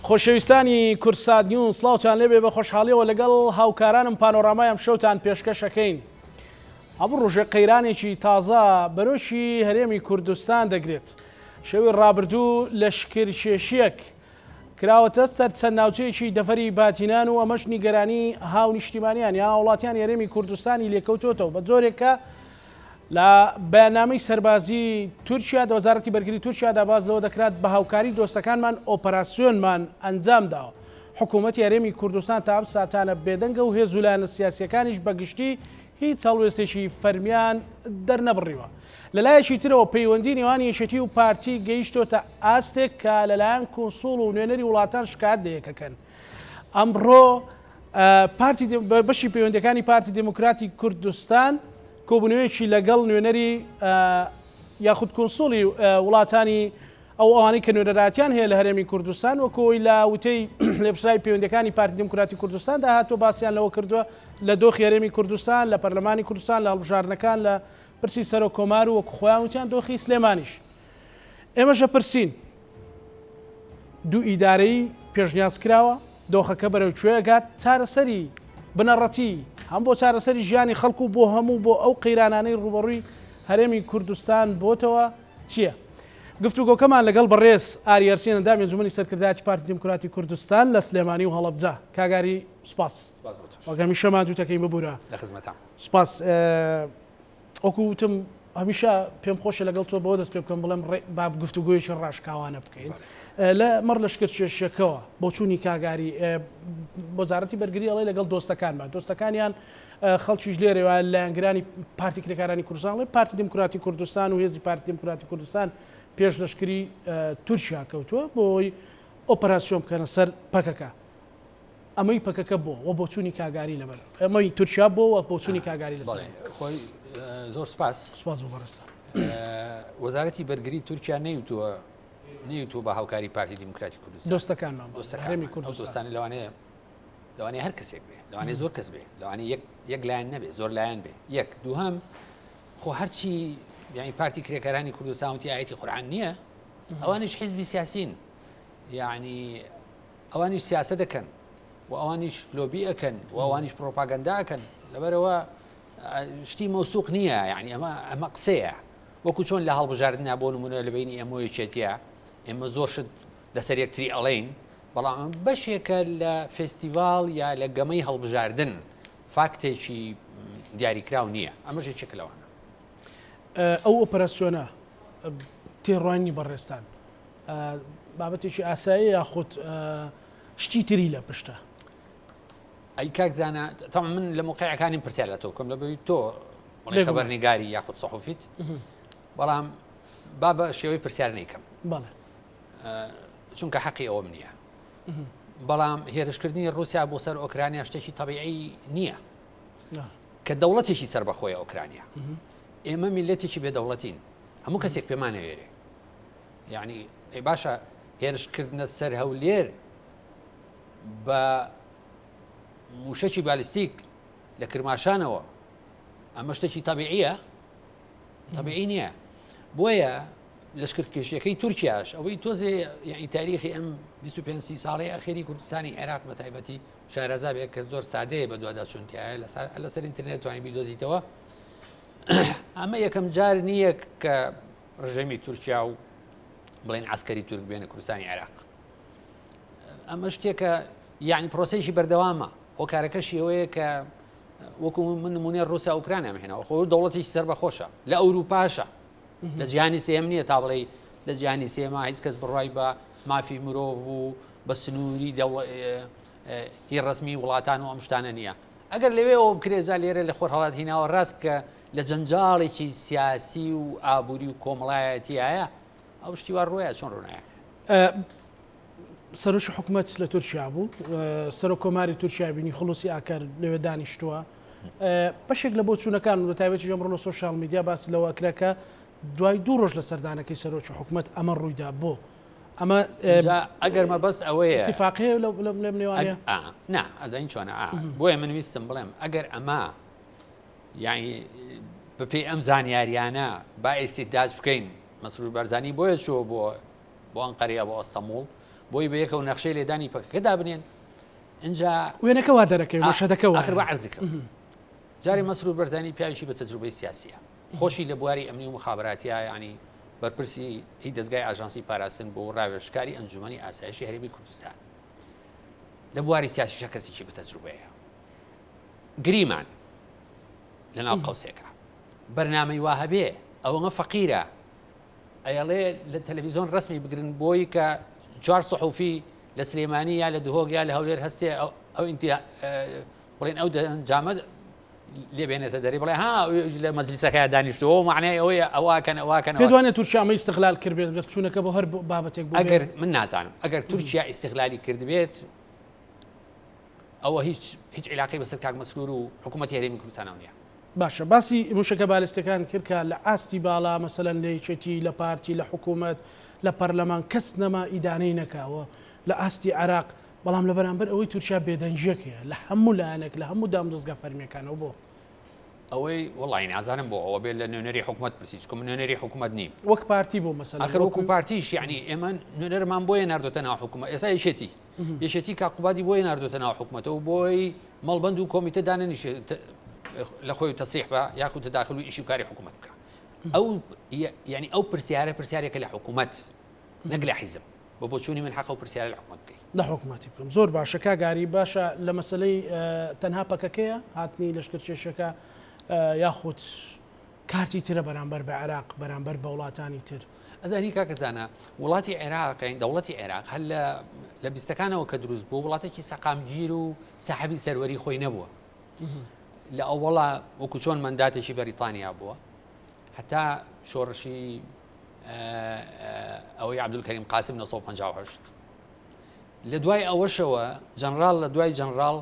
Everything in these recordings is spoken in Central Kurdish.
خۆشەویستانی کوردسات نیوز سڵاوتان لێبێ بە خۆشحاڵیەوە لەگەڵ هاوکارانم پانۆرامای ئەم شەوتان پێشکەشەکەین. هەموو ڕۆژێک قەیرانێکی تازە بەرۆکی هەرێمی کوردستان دەگرێت. شەوی ڕابردوو لەشکرکێشیەک کراوەتە سەر چەند ناوچەیەکی دەڤەری بادینان و ئەمەش نیگەرانی هاونیشتیمانیان یان هاوڵاتیانی هەرێمی کوردستانی لێکەوتۆتەوە بە جۆرێک کە لە بەیاننامەی سەربازی تورکیا دە وەزارەتی بەرگری تورکیادا باس لەوە دەکرات بە هاوکاری دۆستەکانمان ئۆپەراسیۆنمان ئەنجام داوە. حکوومەتی هەرێمی کوردستان تا ئەم ساتانە بێدەنگە و هێز و لایەنە سیاسییەکانیش بە گشتی هیچ هەڵوێستێکی فەرمیان دەرنەبڕیوە. لەلایەکی ترەوە پەیوەندی نێوان یەکێتی و پارتی گەیشتۆتە ئاستێک کە لەلایەن کونسوڵ و نوێنەری وڵاتان شکایەت لە یەکەکەن. ئەمڕۆ پارتی بەشی پەیوەندیەکانی پارتی دێموکراتی کوردستان کۆبوونەوەیەکی لەگەڵ نوێنەری یاخود کونسوڵی وڵاتانی ئەو ئەوانەی کە نوێنەرایەتیان هەیە لە هەرێمی کوردستان وەکو ئەوەی لە وتەی لێپرسراوی پەیوەندیەکانی پارتی دیموکراتی کوردستاندا هاتووە باسیان لەوە کردووە لە دۆخی هەرێمی کوردستان لە پەرلەمانی کوردستان لە هەڵبژاردنەکان لە پرسی سەرۆک کۆمار و وەکو خۆیان وتیان دۆخی سلێمانیش ئێمەش ئەپرسین دوو ئیدارەی پێشنیاز کراوە دۆخەکە بەرەو کوێ ئەگات چارەسەری بنەڕەتی هەم بۆ چارەسەری ژیانی خەڵک و بۆ هەموو بۆ ئەو قەیرانانەی ڕووبەڕووی هەرێمی کوردستان بۆتەوە چییە؟ گفتوگۆکەمان لەگەڵ بەڕێز ئاری هەرسین ئەندامی ئەنجومەنی سەرکردایەتی پارتی دیموکراتی کوردستان لە سلێمانی و هەڵەبجە. کاک ئاری سوپاس. سوپاس بۆ تۆش. وەک هەمیشە ماندووتەکەین ببورە. لە خزمەتام. سوپاس. وەکو وتم هەمیشە پێم خۆشە لەگەڵ تۆ بەوە دەست پێ بکەم بڵێم با گفتوگۆیەکی ڕاشکاوانە بکەین. لە مەڕ لەشکرکێشیەکەوە بۆچوونی کاک ئاری وەزارەتی بەرگری ئەڵێ لەگەڵ دۆستەکانمان دۆستەکانیان خەڵکیش لێرەوە لایەنگرانی پارتی کرێکارانی کوردستان ئەڵێ پارتی دیموکراتی کوردستان و هێزی پارتی دیموکراتی کوردستان پێش لەشکری تورکیا کەوتووە بۆ ئەوەی ئۆپەراسیۆن بکەنە سەر پەکەکە. ئەمەی پەکەکە بۆ و بۆچوونی کاگاری لەبەر ئەمەی تورکیا بۆ و بۆچوونی کاگاری لەسەر خۆی زۆر سپاس سپاس بۆ بەڕێزتان. وەزارەتی بەرگری تورکیا نەیوتووە نەیوتووە بە هاوکاری پارتی دیموکراتی کوردستان دۆستەکانمان دۆستەکانی کوردستان لەوانەیە لەوانەیە هەر کەسێک بێ لەوانەیە زۆر کەس بێ لەوانەیە یەک یەک لایەن نەبێ زۆر لایەن بێ یەک دووهەم خۆ هەرچی یعنی پارتی کرێکارانی کوردستان وتی ئاەتی قورآن نییە ئەوانیش حیزبی سیاسین یعنی ئەوانیش سیاسە دەکەن و ئەوانیش لۆبی ئەەکەن و ئەوانیش پرۆپاگەندا ئەکەن لەبەرەوە شتی مەوسوق نییە یعنی ئەمە ئەمە قسەیە وەکو چۆن لە هەڵبژاردنە بۆ نمونە لە بینی ئێمە یەکێتیە ئێمە زۆر شت لەسەر یەکتری ئەڵێین بەڵام ئەمە بەشێکە لە فێستیڤاڵ یا لە گەمەی هەڵبژاردن فاکتێکی دیاریکراو نییە ئەمەش یەکێکە لەوانە. ئەو ئۆپەراسیۆنە تێڕوانینی بەڕێزتان بابەتێکی ئاسایی یاخود شتی تری لە پشتە؟ ئەی کاک زانا تەبعەن من لە موقعەکانیم پرسیار لە تۆ بکەم لە بەوی تۆ بڵێ خەبەرنیگاری یاخود سەحوفیت بەڵام با بە شێوەی پرسیار نیکەم بەڵێ چونکە حەقی ئەوەم نییە بەڵام هێرشکردنی رووسیا بۆ سەر ئۆکرانیا شتێکی تەبیعی نییە کە دەوڵەتێکی سەربەخۆیە ئۆکرانیا ئێمە میلەتێکی بێدەوڵەتین هەموو کەسێک پێمانەوێرێ یعنی باشە هێرشکردنە سەر هەولێر بە موشکی بالیستیک لە کرماشانەوە ئەمە شتێکی تەبیعیە تەبیعی نییە بۆیە لەشکرکێشیەکەی تورکیاش ئەوەی تۆزێ یعنی تاریخی ئەم 25 سی ساڵەی ئەخیری کوردستانی عێراق بە تایبەتی شارەزا بێت کە زۆر سادەیە بە دواداچوون تایە لەسەر لەسەر ئینتەرنێت توانی بیدۆزیتەوە ئەمە یەکەم جار نییە کە ڕژێمی تورکیا و بڵێن عسکەری تورک بێنە کوردستانی عێراق ئەمە شتێکە یعنی پرۆسەیەکی بەردەوامە هۆکارەکەشی ئەوەیە کە وەکو من نمونەی ڕوسیا ئۆکرانیام هێناوە خۆ دەوڵەتێکی سەربەخۆشە لە ئەوروپاشە لە جیهانی سێم نییە تا بڵێ لە جیهانی سێما هیچ کەس بڕای بە مافی مرۆڤ و بە سنووری هی ڕسمی وڵاتان و ئەم شتانە نییە ئەگەر لەوێ ئەوە بکرێت جا لێرە لە خۆرهەڵاتی ناوەڕاست کە لە جەنجاڵێکی سیاسی و ئابووری و کۆمەڵایەتیایە ئەو شتی وا ڕۆیە چۆن ڕوونایە؟ سەرۆکی حکومەت لە تورکیا بوو سەرۆک کۆماری تورکیا بینی خلوسی ئاکەر لەوێ دانیشتووە بەشێک لە بۆچوونەکان و تایبەتی ئەمڕۆ لە سۆشیال میدیا باس لەوە کرا کە دوای دوو ڕۆژ لە سەردانەکەی سەرۆکی حکومەت ئەمە ڕوویدا بۆ ئەمە ئەگەر مەبەست ئەوەیە اتفاقەیە لەم نێوانە نا ئەزانین چۆنە بۆیە من ویستم بڵێم ئەگەر ئەمە یعنی بەپێی ئەم زانیاریانە با ئیستیداج بکەین مەسرور بارزانی بۆیە چووە بۆ بۆ ئەنقەرەیە بۆ ئەستەموڵ. بۆی بە یەکەوە نەخشەی لێدانی پەکەکە دابنێن ئینجا وێنەکە وا دەرەکەوێ مەشهەدەکە وایە. ئاخر با عەرزی کەم جارێ مەسرور بەرزانی پیاوێکی بە تەجروبەی سیاسیە خۆشی لە بواری ئەمنی و مخابراتیا ینی بەرپرسی هی دەزگای ئاژانسی پاراستن بۆ ڕاوێژکاری ئەنجومەنی ئاسایشی هەرێمی کوردستان لە بواری سیاسیشە کەسێکی بە تەجروبەیە گریمان لە ناو قەوسێکە بەرنامەی وا هەبێ ئەوەمە فەقیرە ئەیەڵێ لە تەلەڤیزۆن ڕسمی بگرن بۆی کە چوار سحوفی لە سلێمانی یا لە دهۆک یا لە هەولێر هەستێ ئەو بڵێن ئەو دەرەنجامە لێ بێنێتە دەری بڵێ ها لە مەجلیسەکە دانیشتەوە معنای ئەوەیە ئەوواکەن ئەوواکەن پێ دوانێ تورکیا ئەمە ئیستغلال کردبێت گەر چوونەکە بۆ هەر بابەتێک بوو ئەگەر من نازانم ئەگەر تورکیا ئیستغلالی کردبێت ئەوە هیچ هیچ عیلاقەی بەسەر کاک مەسرور و حکوومەتی هەرێمی کوردستانەوە نییە. باشە باسی موشەکە بالستەکان کرد کە لە ئاستی باڵا مەسەلەن لە یەکێتی لە پارتی لە حکوومەت لە پەرلەمان کەس نەما ئیدانەی نەکاوە لە ئاستی عێراق بەڵام لە بەرامبەر ئەوەی تورکیا بێدەنگیەک هەیە لە هەموو لایەنێک لە هەموو دامودەزگا فەرمیەکانەوە بۆ؟ ئەوەی وەڵی نازانم بۆ ئەوە بێت لە نوێنەری حکوومەت پرسی چکم نوێنەری حکوومەت نیم وەک پارتی بۆ مەسەلەن ئەخر وەکو پارتیش یعنی ئێمە نوێنەرمان بۆیە ناردۆتە ناو حکوومەت ئێستا یەکێتی یەکێتی کاک قوبادی بۆیە ناردۆتە ناو حکوومەتەوە بۆی مەڵبەند و کۆمیتە دانەنیشێت لە خۆی تەسریح بە یاخود تەداخل و ئیشی و کاری حکوومەت بکە ئەو یعنی ئەو پرسیارە پرسیارێکە لە حکوومەت نەک لە حیزب بە بۆچوونی من حەقە و پرسیارە لە حکومەت بکەی. لە حکومەتی بکەم زۆر باشە کاک ئاری باشە لە مەسەلەی تەنها پەکەکەیە هاتنی لەشکرکێشیەکە یاخود کارتی ترە بەرامبەر بە عێراق بەرامبەر بە وڵاتانی تر؟ ئەزانی کاکە زانا وڵاتی عێراق یان دەوڵەتی عێراق هەر لە لە بیستەکانەوە کە دروست بوو وڵاتێکی سەقامگیر و ساحەبی سەروەری خۆی نەبووە لە ئەوەڵا وەکو چۆن مەنداتێکی بەریتانیا بووە هەتا شۆڕشی ئەوەی عبدولکەریم قاسم 1958 لە دوای ئەوەشەوە جەنراڵ لە دوای جەنراڵ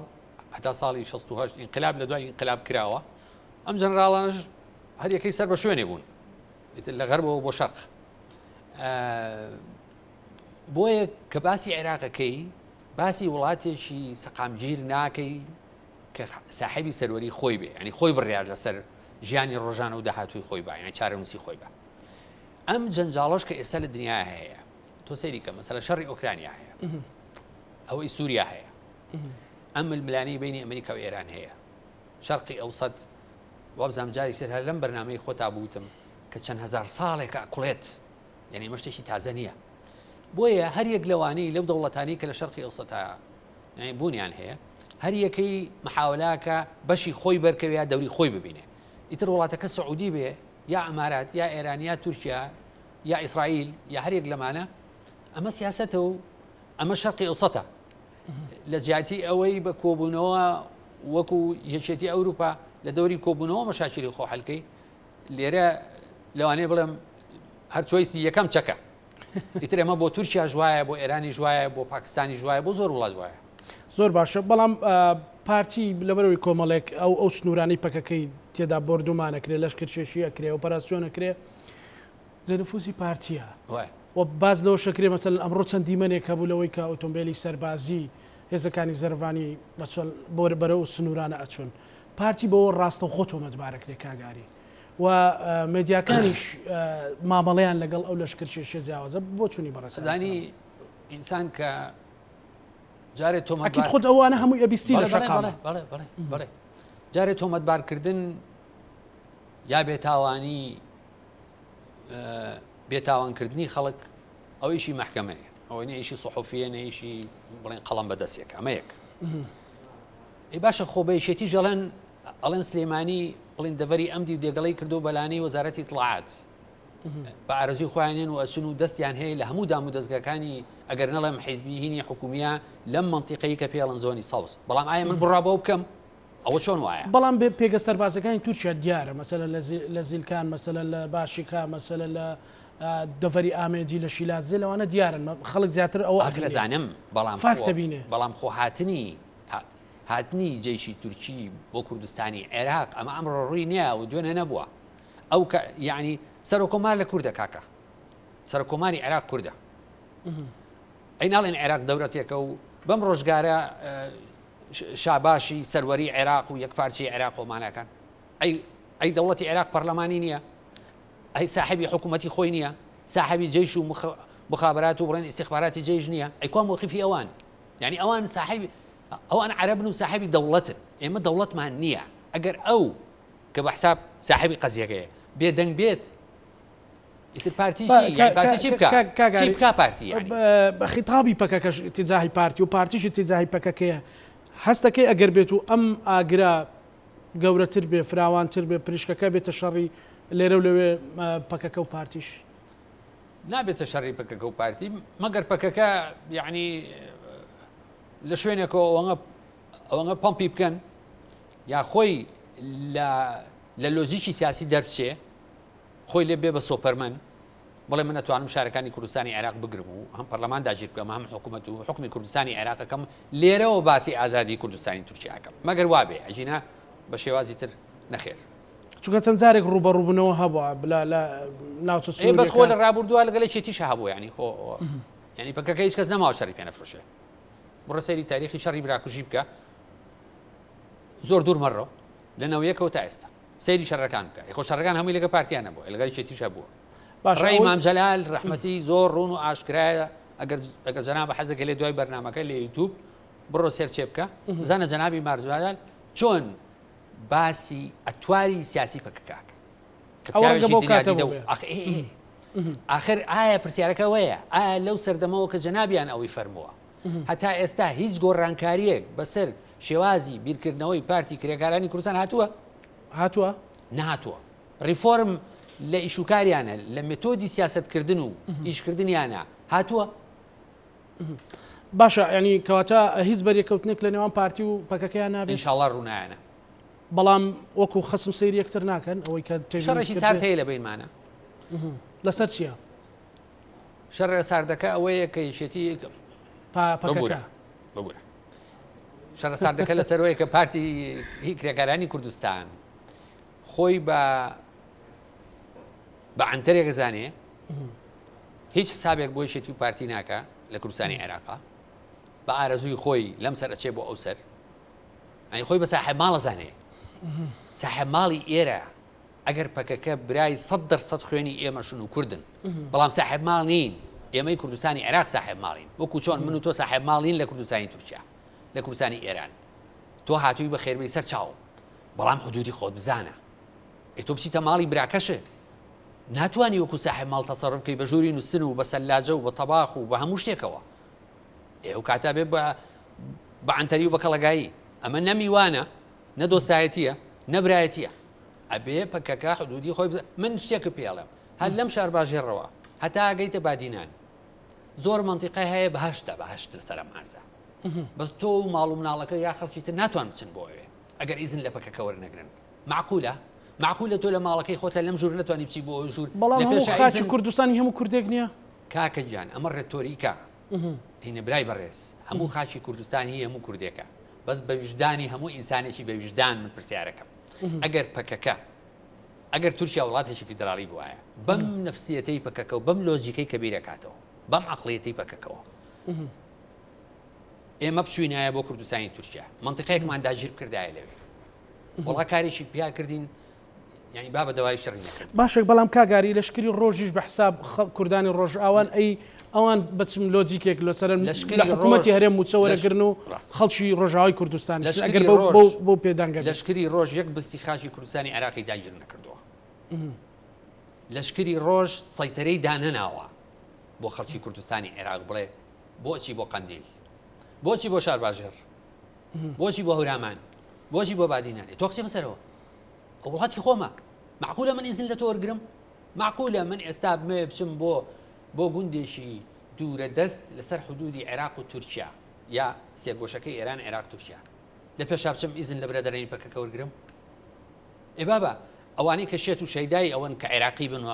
هەتا ساڵی 68 ئینقلاب لە دوای ئینقلاب کراوە ئەم جەنراڵانش هەریەکەی سەر بە شوێنێ بوون لە غەربەوە بۆ شەرق بۆیە کە باسی عێراقەکەی باسی وڵاتێکی سەقامگیر ناکەی کە ساحێبی سەروەری خۆی بێ ینی خۆی بڕیار لەسەر ژیانی ڕۆژانە و داهاتووی خۆی با یعنی چارەنووسی خۆی بە ئەم جەنجاڵەش کە ئێستا لە دنیا هەیە تۆ سەیری کە مەسەلە شەڕی ئۆکرانیا هەیە ئەوەی سووریا هەیە ئەم ململانەی بینی ئەمریکا و ئێران هەیە شەرقی ئەوسەد وابزانام جارێکی تر هەر لەم بەرنمەی خۆتا بوتم کە چەند هزار ساڵێکە ئەکوڵێت یعنی ئەمە شتێکی تازە نییە بۆیە هەر یەک لەوانەی لەو دەوڵەتانی کە لە شەرقی ئەوسەتا بوونیان هەیە هەر یەکەی محاولاکە بەشی خۆی بەرکەوێ یا دەوری خۆی ببینێ ئیتر وڵاتەکە سعودی بێ یا ئەمارات یا ئێران یا تورکیا یا ئیسرائیل یا هەر یەک لەمانە ئەمە سیاسەتە و ئەمە شەرقی ئەوسەتە لە جیاتی ئەوەی بە کۆبوونەوە وەکو یەکێتی ئەوروپا لە دەوری کۆبوونەوە مەشاکیلی خۆ حلکەی لێرە لەوانەیە بڵێم هەر چۆیسی یەکەم چەکە ئیتر ئەمە بۆ تورکیاش وایە بۆ ئێرانیش وایە بۆ پاکستانیش وایە بۆ زۆر وڵات وایە. زۆر باشە بەڵام پارتی لەبەرەوەی کۆمەڵێک ئەو ئەو سنوورانەی پەکەکەی تێدا بۆردومانەکرێ لەشکرکێشی ئەکرێ ئۆپەراسیۆن ئەکرێ جێنفوزی پارتیە و باس لەوە شەکرێ مەسەلەن ئەمڕۆ چەند دیمەنێک هەبوو لەوەی کە ئۆتۆمبیلی سەربازی هێزەکانی زەرڤانی بەچۆن بۆ بەرەو سنوورانە ئەچون پارتی بەوە ڕاستەوخۆ تۆمەتبارەکرێ کاگاری و مێدیاکانیش مامەڵەیان لەگەڵ ئەو لەشکرکێشیە جیاوازە بۆچوونی بەڕێز زانی ئینسان کە جارێ تۆمەت خۆت ئەوانە هەمووی ئەبیستی لە شەقامە بەڵێ جارێ تۆمەتبارکردن یا بێتاوانی بێتاوانکردنی خەڵک ئەوەیشی محکمەیە ئەوە نیە ئیشی سحوفیە نە ئیشی بڵێن قەڵم بەدەستێک ئەمە یەک ئەی باشە خۆ بە یەکێتی ژەڵێن ئەڵێن سلێمانی بڵین دەڤەری ئەم دیو دێگەڵی کردو بەلانەی وەزارەتی اطلاعات بە ئارەزوی خۆیانێن و ئەچن و دەستیان هەیە لە هەموو دام و دەستگاکانی ئەگەر نەڵێم حیزبی هینی حکومیە لەم منتیقەی کە پێڵن زۆنی سەوز بەڵام ئایا من بڕا بەو بکەم ئەوە چۆن وایە؟ بەڵام بێ پێگە سەربازەکانی تورکیا دیارە مەسەلەن لە زیلکان مەسەلەن لە باشیکا مەسەلەن لە دەڤەری ئامێدی لە شیلادزێ لەوانە دیارن خەڵک زیاتر ئەوە ئەبینێ. ئەزانم بەڵام فاکتە بینێ. بەڵام خۆ هاتنی هاتنی جەیشی تورکی بۆ کوردستانی عێراق ئەمە ئەمڕۆ ڕووی نییە و دوێنێ نەبووە ئەو کە یعنی سەرۆکۆمار لە کوردە کاکە سەرۆکۆماری عێراق کوردە ئەی ناڵێن عێراق دەورەتێکە و بەم ڕۆژگارە شاباشی سەروەری عێراق و یەکپارچەی عێراق و ماناکان ئەی ئەی دەوڵەتی عێراق پەرلەمانی نییە ئەی ساحبی حکوومەتی خۆی نییە ساحبی جەیش و مخابرات و بڵێن ئیستیخباراتی جەیش نییە ئەی کوا مەوقیفی ئەوان یعنی ئەوان ساحێبی ئەوان عەرەبن و ساحێبی دەوڵەتن ئێمە دەوڵەتمان نییە ئەگەر ئەو کە بە حساب ساحێبی قەزیەکەیە بێدەنگ بێت ئیتر پارتی چی یعنی پارتی چی بکا چی بکا پارتی یعنی بە خیتابی پەکەکەش اتجاهی پارتی و پارتیش اتجاهی پەکەکەیە هەستەکەی ئەگەر بێت و ئەم ئاگرە گەورەتر بێ فراوانتر بێ پریشکەکە بێتە شەڕی لێرە و لەوێ پەکەکە و پارتیش. نابێتە شەڕی پەکەکە و پارتی مەگەر پەکەکە یعنی لە شوێنێکەوە ئەوەنە ئەوەنە پەمپی بکەن یا خۆی لە لە لۆجیکی سیاسی دەربچێ خۆی لێ بێ بە سۆپەرمەن بڵێ من ئەتوانم شارەکانی کوردستانی عێراق بگرم و هەم پەرلەمان داگیر بکەم هەم حکوومەت و حکومی کوردستانی عێراقەکەم لێرەوە باسی ئازادی کوردستانی تورکیاکەم مەگەر وابێ ئەگینا بە شێوازی تر نەخێر. چونکە چەند جارێک ڕووبەڕووبوونەوە هەبووە لە لە ناوچە ئێ بەس خۆ لە ڕابردووە لەگەڵ یەکێتیشا هەبوو یانی خۆ یانی پەکەکە هیچ کەس نەماوە شەڕی پێ نەفرۆشێ بڕۆ سەیری تاریخی شەڕی براکوژی بکە زۆر دوور مەڕۆ لە نەوەیەکەوە تا ئێستا سەیری شەڕەکان بکە خۆ شەڕەکان هەمووی لەگە پارتیان نەبوو لەگەڵ یەکێتیش هەبووە باشە ڕێی ئەوەی مام جەلال ڕەحمەتی زۆر ڕوون و ئاشکرایە ئەگەر ئەگەر جەنابە حەزەکە لێ دوای بەرنامەکە لە یوتوب بڕۆ search ێ بکە بزانە جەنابی مارجلال چۆن باسی ئەتواری سیاسی پەکەکە ئەکا کە ئەوە ڕەنگە پیاوێکی بەو دنیا کاتە دیدە و بووبێ. ئاخ ئێ ئێ. ئاخر ئایا پرسیارەکە ئەوەیە ئایا لەو سەردەمەوە کە جەنابیان ئەوەی فەرمووە هەتا ئێستا هیچ گۆڕانکارییەک بەسەر شێوازی بیرکردنەوەی پارتی کرێکارانی کوردستان هاتووە؟ هاتووە؟ نەهاتووە. ڕیفۆرم لە ئیشوکاریانە، لە مێتۆدی سیاسەتکردن و ئیشکردنیانە هاتووە؟ باشە یانی کەواتە هیچ بەریەککەوتنێک لە نێوان پارتی و پەکەکەیان نابێت؟ ئینشاڵڵا ڕوونایەنە. بەڵام وەکو خەسم سەیری یەکتر ناکەن ئەوەی کە تێبینیت شەڕێکی کردبێ؟ سارد هەیە لە بەینمانە. لەسەر چییە؟ شەڕە ساردەکە ئەوەیە کە یەکێتی پەکەکە ببورە شەڕە ساردەکە لەسەرەوەیە کە پارتی هی کرێکارانی کوردستان خۆی بە بە عەنتەرێک زانێ هیچ حسابێک بۆ یەکێتی و پارتی ناکە لە کوردستانی عێراقا بە ئارەزووی خۆی لەم سەر ئەچێ بۆ ئەو سەر ئەنی خۆی بە ساحێب ماڵە زانێ ساحێب ماڵی ئێرە ئەگەر پەکەکە برای 100% خوێنی ئێمەشن و کوردن بەڵام ساحێب ماڵ نین ئێمەی کوردستانی عێراق ساحێب ماڵین وەکو چۆن من و تۆ ساحێب ماڵین لە کوردستانی تورکیا لە کوردستانی ئێران تۆ هاتووی بە خێربێی سەر چاوم بەڵام حدودی خۆت بزانە ئێ تۆ بچیتە ماڵی براکەشت ناتوانی وەکو ساحێب ماڵ تەسەڕف بکەی بە ژووری نووستن و بە سەلاجە و بە تەباخ و بە هەموو شتێکەوە ئێ ئەو کاتە بێ بە بە عەنتەری و بە کەڵەگایی ئەمە نە میوانە نە دۆستایەتیە نە برایەتیە ئەبێ پەکەکە حدودی خۆی من شتێکە پێڵێم هەر لەم شارباژێڕەوە هەتا ئەگەیتە بادینان زۆر منتیقە هەیە بەهشتە بەهشت لەسەر ئەم ئارزە بەس تۆ و ماڵ و مناڵەکە یا خەڵکی تر ناتوان بچن بۆ ئەوێ ئەگەر ئیزن لە پەکەکە وەرنەگرن مەعقولە؟ مەعقولە تۆ لە ماڵەکەی خۆتە لەم ژوور نەتوانی بچی بۆ ئەو ژوور بەڵام لە هەموو پێشا خاکی ئیزن کوردستانی هەموو کوردێک نییە؟ کاکە گیان ئەمە ڕێتۆریکە هینە برای بەڕێز هەموو خاکی کوردستان هی هەموو کوردێکە بەس بە ویژدانی هەموو ئینسانێکی بە ویژدان من پرسیارەکەم ئەگەر پەکەکە ئەگەر تورکیا وڵاتێکی فیدراڵی بوایە بەم نفسیەتەی پەکەکە و بەم لۆجیکەی کە بیرەکاتەوە بەم عقلیەتەی پەکەکەوە ئێمە بچوینایە بۆ کوردستانی تورکیا منتیقەیەکمان داگیر بکردایە لەوێ وەڵا کارێکی پیا کردین یعنی با بە دەواری شەڕی نەکرد باشێک بەڵام کاگاری لەشکری ڕۆژیش بە حساب کوردانی ڕۆژئاوان ئەی ئەوان بچم لۆجیکێک لەسەر لەشکری حکوومەتی ڕۆژ هەرێم موچە وەرەگرن و ڕاست. خەڵکی ڕۆژاوای کوردستان لەشکری ئەگەر بەو ڕۆژ بەو بەو پێدانگە بێت. لەشکری ڕۆژ یەک بستی خاکی کوردستانی عێراقی داگیر نەکردووە لەشکری ڕۆژ سەیتەرەی دانەناوە بۆ خەڵکی کوردستانی عێراق بڵێ بۆچی بۆ قەندیل بۆچی بۆ شارباژێڕ بۆچی بۆ هەورامان بۆچی بۆ بادینان تۆ قسە بەسەرەوە ئەو وڵاتی خۆمە معقولە من ئیزن لە تۆ وەرگرم معقولە من ئێستا بمێ بچم بۆ بۆ گوندێکی دوورە دەست لەسەر حدودی عێراق و تورکیا یا سێگۆشەکەی ئێران عێراق تورکیا لە پێشا بچم ئیزن لە برادەرانی پەکەکە وەرگرم ئێ بابا ئەوانەی کە شێت و شەیدای ئەوەن کە عێراقی بن و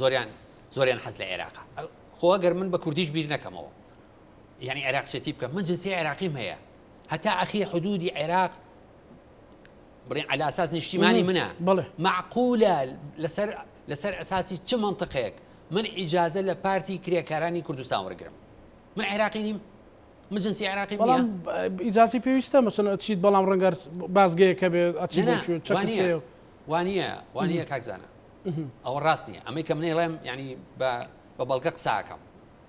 زۆریان زۆریان حەز لە عێراقە خۆ ئەگەر من بە کوردیش بیر نەکەمەوە یعنی عێراق سێتی بکەم من جنسی عێراقیم هەیە هەتا ئەخیر حدودی عێراق بڵێن على ئەساس نیشتیمانی منە بەڵێ معقولە لەسەر لەسەر ئەساسی چ منطقێک من ئیجازە لە پارتی کرێکارانی کوردستان وەرگرم من عێراقی نیم من جنسی عێراقیم نییە بەڵام ئیجازی پێویستە مەسەن ئەچیت بەڵام ڕەنگە بازگەیەکە بێ ئەچی بۆ کوێ چەکت پێیە وانە وانە کاکزانە ئەوە ڕاست نییە ئەمەی کە منەی ڵێم ینی بە بەڵگە قساکەم.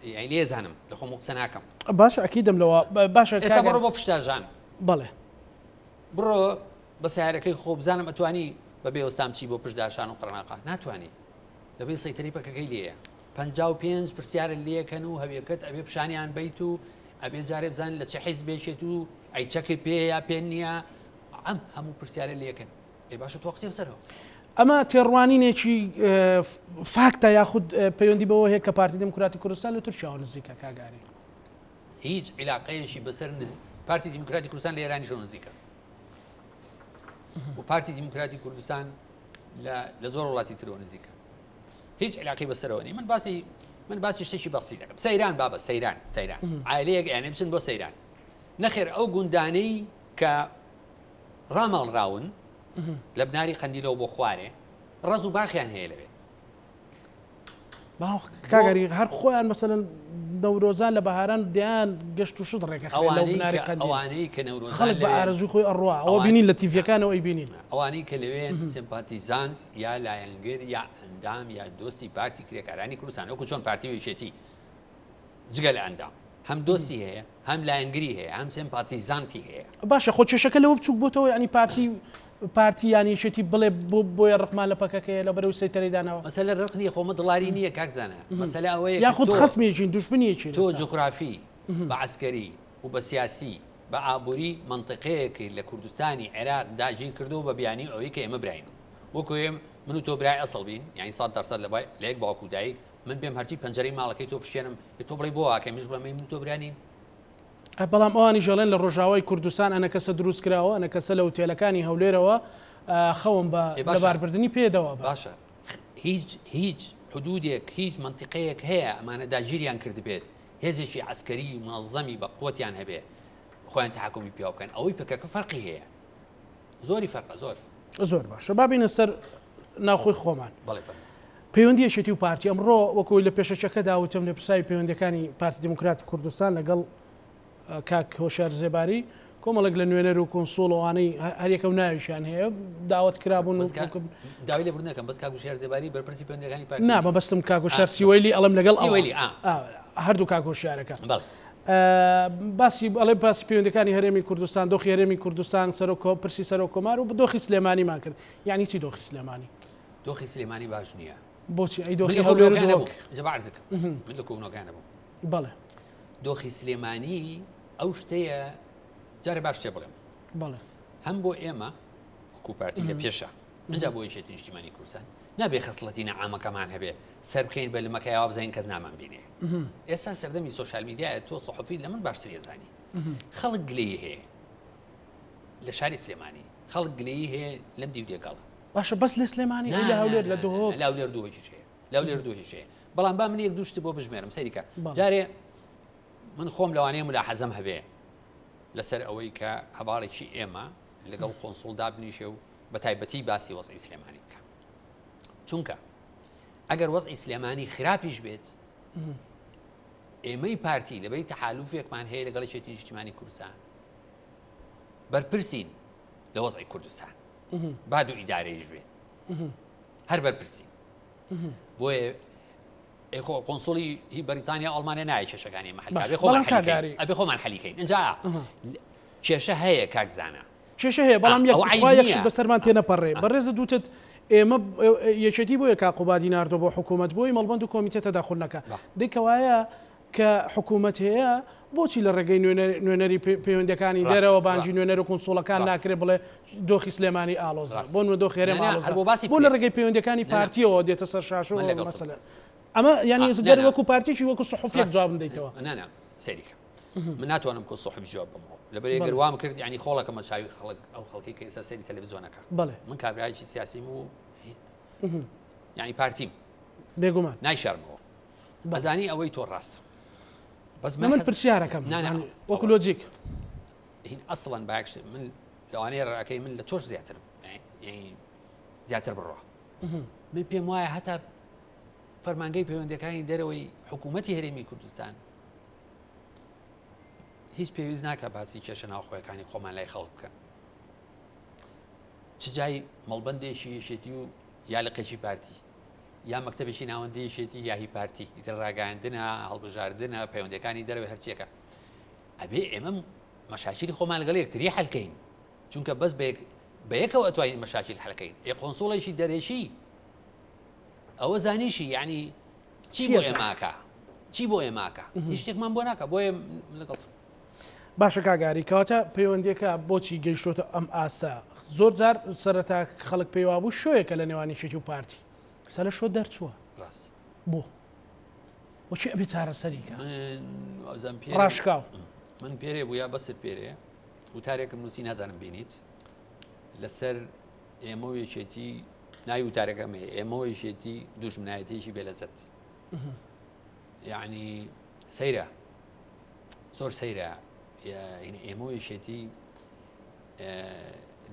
یانی لێزانم لە خۆم قسە ناکەم. باشە ئەکیدم لەوە باشە ئێستا بڕۆ بۆ پشتاژان. بەڵێ. بڕۆ بە سیارەکەی خۆ بزانم ئەتوانی بە بێوەستان بچی بۆ پشتداشان و قڕناقا ناتوانی لەبەی سەیتەری پەکەکەی لێیە 55 پرسیارت لێکەن و هەوێکەت ئەبێ پیشانیان بیت و ئەبێ جارێ بزانن لە چه حیزبێکێت و ئەی چەکت پێ یا پێ نییە ئەم هەموو پرسیارە لێکەن ئەی باشە تۆ قسەی بسەرەوە. ئەمە تێڕوانینێکی فاکتە یاخود پەیوەندی بەوە هەیە کە پارتی دیموکراتی کوردستان لە تورکیاوە نزیکە کاگاری؟ هیچ عیلاقەیەکی بەسەر پارتی دیموکراتی کوردستان لە ئێرانیشەوە نزیکە و پارتی دیموکراتی کوردستان لە زۆر وڵاتی ترەوە نزیکە هیچ علاقی بەسەرەوە نی من باسی من باسی شتێکی بەسی دەکەم سەیران بابە سەیران سەیران عیلەیەک یانێ بچن بۆ سەیران نەخێر ئەو گوندانەی کە ڕاماڵراون لە بناری قەندیلەوە بۆ خوارێ ڕەز و باخیان هەیە لەوێ. کاگەری هەر خۆیان مەسەلەن نەورۆزان لە بەهاران دەیان گەشت و شت ڕێکە ئەوانەی ئەوانەی کە نەورۆزان خەڵک بە ئارەزووی خۆی ئەڕوا ئەوە بینین لە تیڤیەکانەوە ئەیبینین. ئەوانەی کە لەوێن سمپاتیزانت یا لایەنگر یا ئەندام یا دۆستی پارتی کرێکارانی کوردستان وەکو چۆن پارتی و یەکێتی جگە لە ئەندام هەم دۆستی هەیە هەم لایەنگری هەیە هەم سمپاتیزانتی هەیە. باشە خۆ کێشەکە لەوە بچوک بۆتەوە یانی پارتی پارتی یان یەکێتی بڵێ بۆ بۆیە ڕقمان لە پەکەکەیە لە بەرەو سەیتەرەی داناوە. مەسەلە ڕق نییە خۆ مە دڵاری نییە کاک زانا مەسەلە ئەوەیە کە یاخود خەسمێکین دوژمنێکین تۆ جوغرافی بە عەسکەری و بە سیاسی بە ئابووری مەنتیقەیەکی لە کوردستانی عێراق داگیر کردووە بە بیانوی ئەوەی کە ئێمە براین وەکو ئێم من و تۆ برای ئەسڵ بین یانی 100% لە یەک باوک و دایک من بێم هەرچی پەنجەرەی ماڵەکەی تۆ بشکێنم تۆ بڵێی بۆ واکەی منیش بڵێم ئەی من و تۆ برا نین؟ بەڵام ئەوانیش ئەڵێن لە ڕۆژاوای کوردستان ئەنەکەسە دروست کراوە ئەنەکەسە لە ئوتێلەکانی هەولێرەوە خەون بە لەباربردنی پێدەوە بە. باشە هیچ هیچ حدودێک هیچ مەنتیقەیەک هەیە ئەمانە داگیریان کردبێت هێزێکی عەسکەری مونەزەمی بە قوتیان هەبێ خۆیان تەحەکومی پێوە بکەن ئەوەی پەکەکە فەرقی هەیە زۆری فەرقە زۆر. زۆر باشە با بینە سەر ناوخۆی خۆمان. بەڵێ فەرموو. پەیوەندی یەکێتی و پارتی ئەمڕۆ وەکو لە پێشەکیەکەدا وتم لێپرسراوی پەیوەندیەکانی پارتی دیموکراتی کوردستان لەگەڵ کاک هۆشیار زێباری کۆمەڵێک لە نوێنەر و کونسوڵ ئەوانەی هەریەکە و ناویشیان هەیە داوت کرابوون و داوای لێبوردن دەکەم بەس کاک هۆشیار زێباری بەرپرسی پەیوەندیەکانی پارتی نا مەبەستم کاک هۆشیار سیوەیلی ئەڵێم لەگەڵ سیوەیلی هەردوو کاک هۆشیارەکە باسی ئەڵێ باسی پەیوەندەکانی هەرێمی کوردستان دۆخی هەرێمی کوردستان سەرۆک پرسی سەرۆک کۆمار و دۆخی سلێمانیمان کرد یعنی چی دۆخی سلێمانی دۆخی سلێمانی باش نییە. بۆچی ئەی دۆخی هەولێر و دهۆک؟ جا با عەرزکەم من لە کۆبوونەوەکان نەبووم. بەڵێ. دۆخی سلێمانی ئەو شتەیە جارێ باش شتێ بڵێم. بەڵێ. هەم بۆ ئێمە وەکو پارتی لە پێشە ئینجا بۆ یەکێتی نیشتیمانی کوردستان نابێ خەسڵەتی نەعامەکەمان هەبێ سەر بکەین بە لمەکە یا بزانین کەس نامان بینێ. ئێستا سەردەمی سۆشیال میدیایە تۆ سەحەفی لە من باشتر ئەزانی. خەڵک گلەیی هەیە لە شاری سلێمانی خەڵک گلەیی هەیە لەم دیو دێگەڵە. باشە بەس لە سلێمانی لە هەولێر لە دهۆک لە هەولێر دهۆکیش هەیە لە هەولێر دهۆکیش هەیە بەڵام با من یەک دوو شت بۆ بژمێرم سەیریکە جارێ من خۆم لەوانەیە ملاحەزەم هەبێ لەسەر ئەوەی کە هەواڵێکی ئێمە لەگەڵ قۆنسوڵ دابنیشێ و بە تایبەتی باسی وەزعی سلێمانی بکە چونکە ئەگەر وەزعی سلێمانی خراپیش بێت ئێمەی پارتی لەبەی تەحالوفێکمان هەیە لەگەڵ یەکێتی نیشتیمانی کوردستان بەرپرسین لە وەزعی کوردستان با دوو ئیدارەیش بێ هەر بەرپرسی بۆیە خۆ قۆنسڵی هی بەریتانیا ئەڵمانیا نایە کێشەکانی ئێمە حەل خۆمان ئەبێ خۆمان حەلیکەین ئینجا کێشە هەیە کاک زانا کێشە هەیە بەڵام یەک بەسەرمان تێنەپەڕێ بەڕێزە دوتت ئێمە یەکێتی بۆیە کاک قوبادی ناردوە بۆ حکوومەت بۆی مەڵبەند و کۆمیتە تەداخول نەکا دەی کەوایە کە حکوومەت هەیە بۆچی لە ڕێگەی نوێنەری پەیوەندەکانی دەرەوە بانگی نوێنەر و کونسوڵەکان ناکرێ بڵێ دۆخی سلێمانی ئاڵۆزە بۆ نمونە دۆخی هەرێم ئاڵۆزە بۆ لە ڕێگەی پەیوەندەکانی پارتیەوە دێتە سەر شاشە مەسەلەن ئەمە یانی گەر وەکو پارتیی وەکو سحفیەک جوابم دەیتەوە نا سەیریکە من ناتوانم کۆ سحفی جواب بمەوە لەبەر گەر وام کرد ینی خۆڵەکەمە چاوی خەڵک ئەو خەڵکی کە ئێستا سەیری تەلەڤیزیۆنەکە بەڵێ من کابرایەکی سیاسیم و یعنی پارتیم بێگومان نایشارمەوە بەزانی ئەوەی تۆ ڕاستە بەس من پرسیارەکەم وەکو لۆجیک هین ئەسڵەن باش من لەوانەیە ڕاکەی من لە تۆش زیاتر زیاتر بڕە من پێم وایە هەتا فەرمانگەی پەیوەندەکانی دەرەوەی حکوومەتی هەرێمی کوردستان هیچ پێویست ناکە باسی کێشە ناوخۆیەکانی خۆمان لای خەڵک بکەن چ جای مەڵبندێکی یەکێتی و یا لقێکی پارتی. یا مەکتەبێکی ناوەندی یەکێتی یا هی پارتی ئیتر ڕاگەیاندنە هەڵبژاردنە پەیوەندەکانی دەرەوەی هەرچیەکە ئەبێ ئێمە مەشاکیلی خۆمان لەگەڵ یەکتری حەلکەین چونکە بەس بە بەیەکەوە ئەتوانین مەشاکیل حەلکەین ئێ قۆنسوڵێکی دەرەکی ئەوە زانیشی یعنی چی بۆ ئێماکە چی بۆ ئێماکە هیچ شتێکمان بۆ ناکە بۆیە لەگەڵ باشە کاک ئاری کەواتە پەیوەندیەکە بۆچی گەیشتۆتە ئەم ئاستە زۆر جار سەرەتا خەڵک پێی وابوو شۆیەکە لە نێوان یەکێتی و پارتی ئێستا لە شۆ دەرچووە ڕاست بۆ بۆچی ئەبێ چارەسەری کە من وازم پێ ڕاشکاو من پێرێ بوو یا بەسر پێرێ وتارێکم نووسی نازانم بینیت لەسەر ئێمە و یەکێتی ناوی وتارەکەم هەیە ئێمە و یەکێتی دوژمنایەتێکی بێلەزەت یعنی سەیرە زۆر سەیرە ئێمە و یەکێتی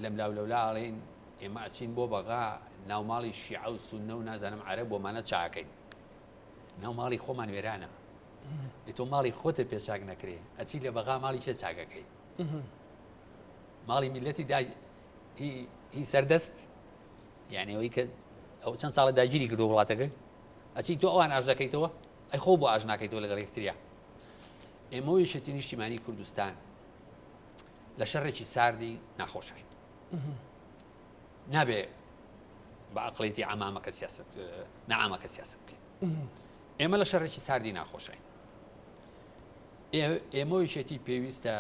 لەم لاو لەولا ئەڵێن ئێمە ئەچین بۆ بەغا ناوماڵی شیعە و سوننە و نازانم عەرەب بۆمانە چاکەین ناو ماڵی خۆمان وێرانە تۆ ماڵی خۆتە پێ چاک نەکرێ ئەچی لە بەغا ماڵی چێ چاکەکەی ماڵی میلەتی هی سەردەست یعنی ئەوەی کە ئەو چەند ساڵە داگیری کردو وڵاتەکە ئەچی تۆ ئەوان ئاش دەکەیتەوە ئەی خۆ بۆ ئاش ناکەیتەوە لەگەڵ یەکتریا ئێمە و یەکێتی نیشتیمانی کوردستان لە شەڕێکی ساردی ناخۆشین نابێ بە عقلێتی عمامەکە سیاست نەعامەکە سیاست بکەین ئێمە لە شەڕێکی ساردی ناخۆشین ئێمە یەکێتی پێویستە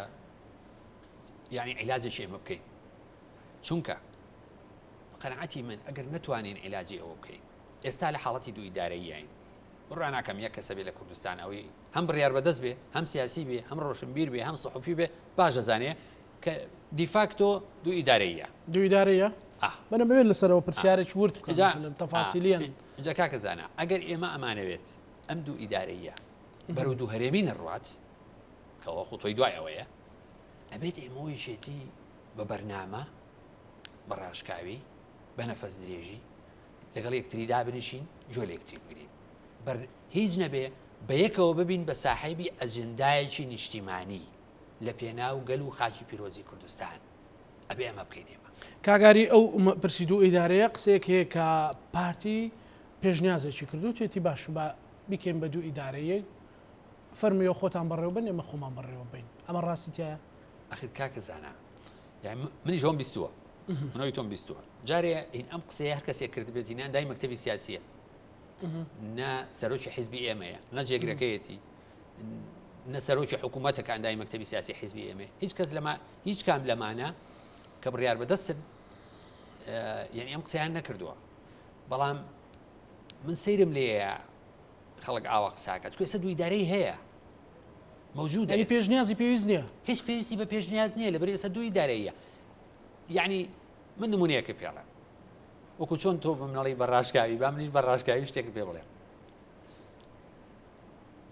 یعنی عیلاجێکی ئێمە بکەین چونکە قەنعەتی من ئەگەر نەتوانین عیلاجی ئەوە بکەین ئێستا لە حاڵەتی دوو ئیدارەیین بڕوا ناکەم یەک کەسە بێ لە کوردستان ئەوەی هەم بڕیار بەدەست بێ هەم سیاسی بێ هەم ڕۆشنبیر بێ هەم سەحوفی بێ باش دەزانێ کە دیفاکتۆ دوو ئیدارەیە. دوو ئیدارەیە؟ من ئەمەوێت لەسەرەوە پرسیارێکی ورد بکەم مەسەلەن تەفاسیلیەن. ئینجا کاکە زانا ئەگەر ئێمە ئەمانەوێت ئەم دوو ئیدارەیە بەرەو دوو هەرێمی نەڕوات کەەوە خۆتۆی دوای ئەوەیە ئەبێت ئێمە یەکێتی بە بەرنامە بە ڕاشکاوی بە نەفەس درێژی لەگەڵ یەکتری دابنیشین گوێ لە یەکتری بگرین بەر هیچ نەبێ بەیەکەوە ببین بە ساحێبی ئەجندایەکی نیشتیمانی لە پێناو گەل و خاکی پیرۆزی کوردستان ئەبێ ئەمە بکەین ئێمە. کاک ئاری ئەو پرسی دوو ئیدارەیە قسەیەک هەیە کە پارتی پێشنیازێکی کردو توێتی باش با بیکەین بە دوو ئیدارەیە فەرمیەوە خۆتان بەڕێوە بن ئێمە خۆمان بەڕێوە بین ئەمە ڕاستی تایە؟ ئەخر کاکە زانا یعنی منیش ئەوم بیستووە منەوەی تۆم بیستووە جارێ هین ئەم قسەیە هەر کەسێک کردبێتی نە دای مەکتەبی سیاسیە نە سەرۆکی حیزبی ئێمەیە نە جێگرەکەیەتی نە سەرۆکی حکوومەتە کە ئەندامی مەکتەبی سیاسی حیزبی ئێمە هیچ کەس لەما هیچ کام لەمانە کە بڕیار بەدەستن یعنی ئەم قسەیان نەکردووە بەڵام من سەیرم لێیە خەڵک ئاوا قساکە چکە ئێستا دوو ئیدارەی هەیە موجودە یعنی پێشنیازی پێویست نییە هیچ پێویستی بە پێشنیاز نییە لەبەر ئێستا دوو ئیدارەیە یعنی من نمونەیەکە پێڵێم وەکو چۆن تۆ بە منەڵی بە ڕاشکاوی با منیش بە ڕاشکاوی شتێک پێ بڵێم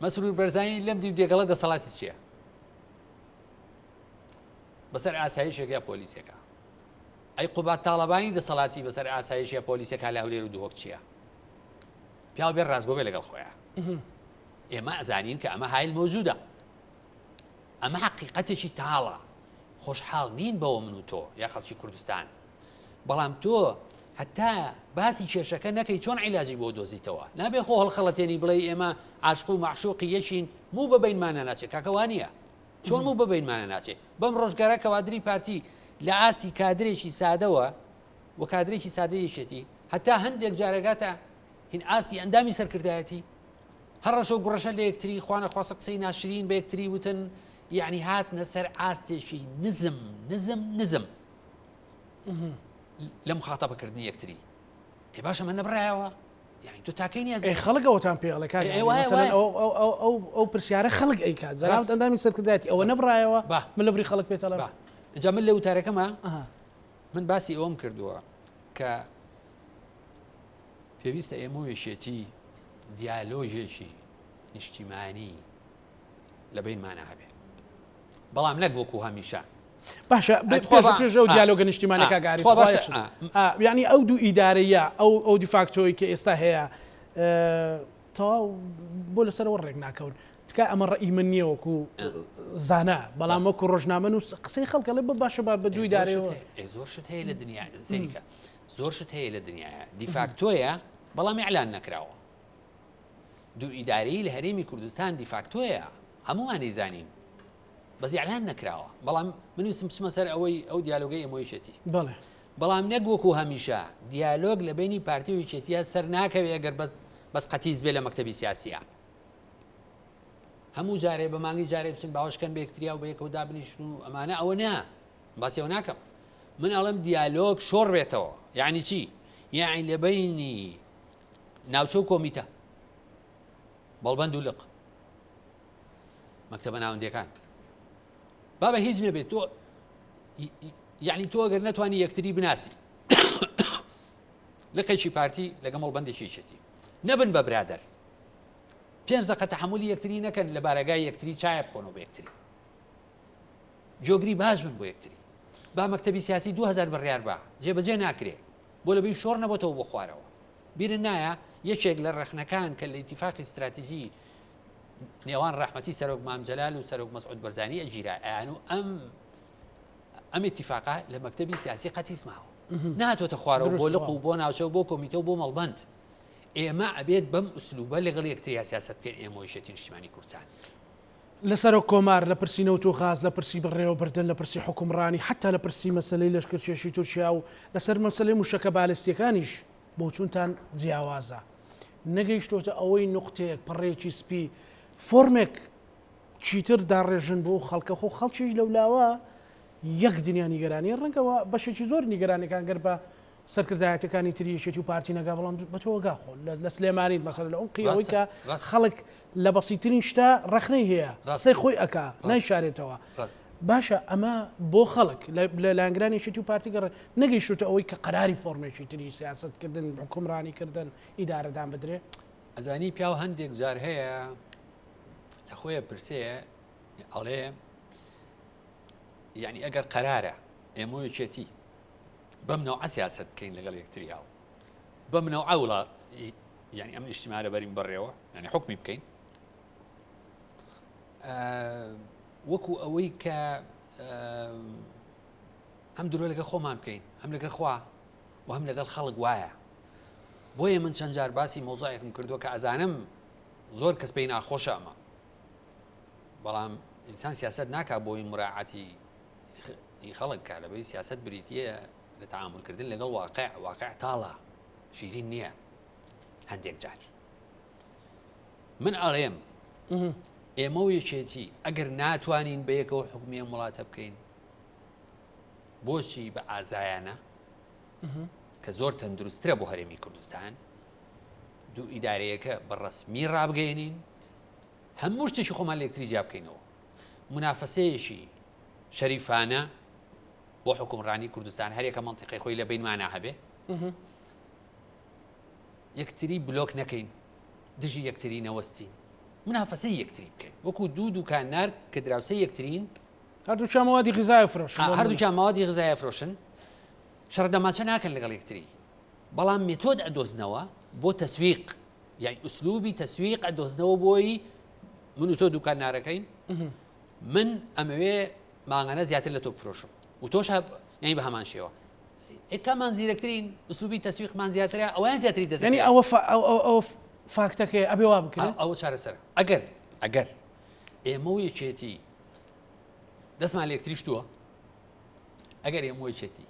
مەسرور بەرزانی لەم دیو دێگەڵە دەسەڵاتی چییە بەسەر ئاسایشێک یا پۆلیسێکە ئەی قوبات تاڵەبانی دەسەڵاتی بەسەر ئاسایش یا پۆلیسەکە لە هەولێر و دهۆک چییە پیاو بێ ڕاستگۆ بێ لەگەڵ خۆیان ئێمە ئەزانین کە ئەمە هایل مەوجودە ئەمە حقیقەتێکی تاڵە خۆشحاڵ نین بەوە من و تۆ یا خەڵکی کوردستان بەڵام تۆ هەتا باسی کێشەکە نەکەی چۆن عیلاجی بۆ دۆزیتەوە نابێ خۆ هەڵخەڵەتێنی بڵێ ئێمە عاشق و معشوقی یەکین موو بە بینمانە ناچێت کاکەوانە چۆن موو بە بینمانە ناچێت بەم ڕۆژگارە کەوادری پارتی لە ئاستی کادرێکی سادەوە و کادرێکی سادە یەکێتی هەتا هەندێک جارەگاتە هین ئاستی ئەندامی سەرکردایەتی هەڕەشە و گوڕەشە لە یەکتری خوانەخواستە قسەی ناشرین بە یەکتری وتن یعنی هاتنە سەر ئاستێکی نزم نزم نزم لە مخاتەبەکردنی یەکتری ئێ باشە من نەبڕایەوە یعنی تۆ تاکەی نیاز ئەی خەڵک ئەوەتان پێ ئەڵێ کاک مەسەلەن ئەو ئەو پرسیارە خەڵک ئەیکات جەنابت ئەندامی سەرکردایەتی ئەوە نەبڕایەوە من لە بری خەڵک پێت ئەڵێم جا من لە وتارەکەمە من باسی ئەوەم کردووە کە پێویستە ئێمە و یەکێتی دیالۆژێکی نیشتیمانی لە بینمانە هەبێ بەڵام نەک وەکو هەمیشە باشە پێش ئەو دیالۆگە نیشتیمانە کاک ئاری یعنی ئەو دوو ئیدارەیە ئەو ئەو دیفاکتۆی کە ئێستا هەیە تەواو بۆ لەسەرەوە ڕێک ناکەون تکا ئەمە ڕئی من نییە وەکو زانا بەڵام وەکو ڕۆژنامە و قسەی خەڵکەڵێ بە باشە با بە دووی دارەوە زۆر شت هەیە لە دنیا سەیریکە زۆر شت هەیە لە دنیاە دیفاکتۆیە. بەڵام ئیعلان نەکراوە. دوو ئیدارەیی لە هەرێمی کوردستان دیفاکتۆیە، هەموومان ئەیزانین، بەس ئیعلان نەکراوە. بەڵام من ویستم بچمە سەر ئەوەی ئەو دیالۆگەی ئێمە و یەکێتی. بەڵێ. بەڵام نەک وەکو هەمیشە دیالۆگ لە بەینی پارتی و یەکێتیە سەر ناکەوێ ئەگەر بەس بەس قەتیس بێ لە مەکتەبی سیاسیە. هەموو جارێ بە مانگی جارێ بچن باوەشکەن بە یەکتریا و بە یەکەوە دابنیشن و ئەمانە ئەوە نا باسی ئەوە ناکەم. من ئەڵێم دیالۆگ شۆڕ بێتەوە. یعنی چی؟ یعنی لە بەینی ناوچە و کۆمیتە مەڵبەند و لق مەکتەبە ناوەندیەکان بابە هیچ نەبێت تۆ یعنی تۆ ئەگەر نەتوانی یەکتری بناسی لقێکی پارتی لەگە مەڵبەندێکی یەکێتی نەبن بە برادەر پێنج دقە تەحملی یەکتری نەکەن لە بارەگای یەکتری چایە بخۆنەوە بە یەکتری جۆگری باش بن بۆ یەکتری با مەکتەبی سیاسی 2000 بڕیار بە جێبەجێ ناکرێ بۆ لەبەی شۆڕ نەبۆتەوە بۆ خوارەوە. بیرت نایە یەکێک لە ڕەخنەکان کە لە ئیتیفاقی ستراتیژی نێوان ڕەحمەتی سەرۆک مام جەلال و سەرۆک مەسعود بەرزانی ئەگیرا ئەیان و ئەم ئەم ئیتیفاقە لە مەکتەبی سیاسی قەتیس ماوە ناتۆتە خوارەوە بۆ لق و بۆ ناوچە و بۆ کۆمیتە و بۆ مەڵبەند ئێمە ئەبێت بەم ئوسلوبە لەگەڵ یەکتریا سیاست بکەین ئێمە یەکێتی نیشتیمانی کوردستان. لە سەرۆک کۆمار، لە پرسی نەوت و غاز، لە پرسی بەڕێوەبردن، لە پرسی حوکمڕانی، حەتا لە پرسی مەسەلەی لەشکرکێشی تورکیا و لەسەر مەسەلەی موشەکە بالستیەکانیش بۆچوونتان جیاوازە. نەگەیشتۆتە ئەوەی نوقتەیەک، پەڕەیەکی سپی، فۆرمێک چیتر داڕێژن بۆ خەڵکە، خۆ خەڵکیش لەولاوە یەک دنیا نیگەرانیە، ڕەنگە بەشێکی زۆر نیگەرانیەکان گەر بە سەرکردایەتەکانی تری یەکێتی و پارتی نەگا بەڵام بە تۆوە گا خۆ لە سلێمانیت مەسەلە لە عومقی ئەوەی کە خەڵک لە بەسیترین شتە ڕەخنەی هەیە قسەی خۆی ئەکا نایشارێتەوە باشە ئەمە بۆ خەڵک لە لایەنگرانی یەکێتی و پارتی گەڕ نەگەیشتوتە ئەوەی کە قەراری فۆرمێکی تری سیاسەتکردن حکومڕانیکردن ئیدارەدان بدرێ. ئەزانی پیاو هەندێک جار هەیە لە خۆیە پرسێ ئەڵێ یعنی ئەگەر قەرارە ئێمە یەکێتی بەم نەوعە سیاسەت بکەین لەگەڵ یەکتریا و بەم نەوعە وڵا یعنی ئەم نیشتیمانە بەرین بەڕێوە یعنی حکمی بکەین وەکو ئەوەی کە هەم درۆ لەگە خۆمان بکەین هەم لەگە خوا و هەم لەگەڵ خەڵک وایە بۆیە من چەند جار باسی مۆزایەکم کردووە کە ئەزانم زۆر کەس پێی ناخۆشە ئەمە بەڵام ئینسان سیاست ناکا بۆی مراعاتی ی خەڵک کا لەبەری سیاسەت بریتییە لە تەعامولکردن لەگەڵ واقع واقع تاڵە شیرین نییە هەندێک جار من ئەڵێم ئێمە و یەکێتی ئەگەر ناتوانین بە یەکەوە حکومی ئەم وڵاتە بکەین بۆچی بە ئازایانە کە زۆر تەندروسترە بۆ هەرێمی کوردستان دوو ئیدارەیەکە بە ڕسمی ڕابگەێنین هەموو شتێکی خۆمان لە یەکتری جیا بکەینەوە منافەسەیەکی شەریفانە بۆ حوکمڕانی کوردستان هەرێکە مەنتیقی خۆی لە بینمانە هەبێ یەکتری بلۆک نەکەین دژی یەکتری نەوەستین منافەسەی یەکتری بکەین وەکو دوو دوکاندار کە دراوسێ یەکترین هەردووکیان مەوادی غیزایە فرۆشن هەردووکیان مەوادی غیزایە فرۆشن شەڕ دەماچە ناکەن لەگەڵ یەکتری بەڵام مێتۆد ئەدۆزنەوە بۆ تەسویق یعنی ئوسلوبی تەسویق ئەدۆزنەوە بۆی من و تۆ دوکاندارەکەین من ئەمەوێ مانگانە زیاتر لە تۆ بفرۆشم و تۆش یعنی بە هەمان شێوە کامان زیرەکترین ئوسلوبی تەسویقمان زیاترە ئەویان زیاتری دەزانی یعنی ئەوە ئەوە فاکتەکەی ئەبێ وا بکرێت ئەوە چارەسەر ئەگەر ئەگەر ئێمە و یەکێتی دەستمان لە یەکتری شتووە ئەگەر ئێمە و یەکێتی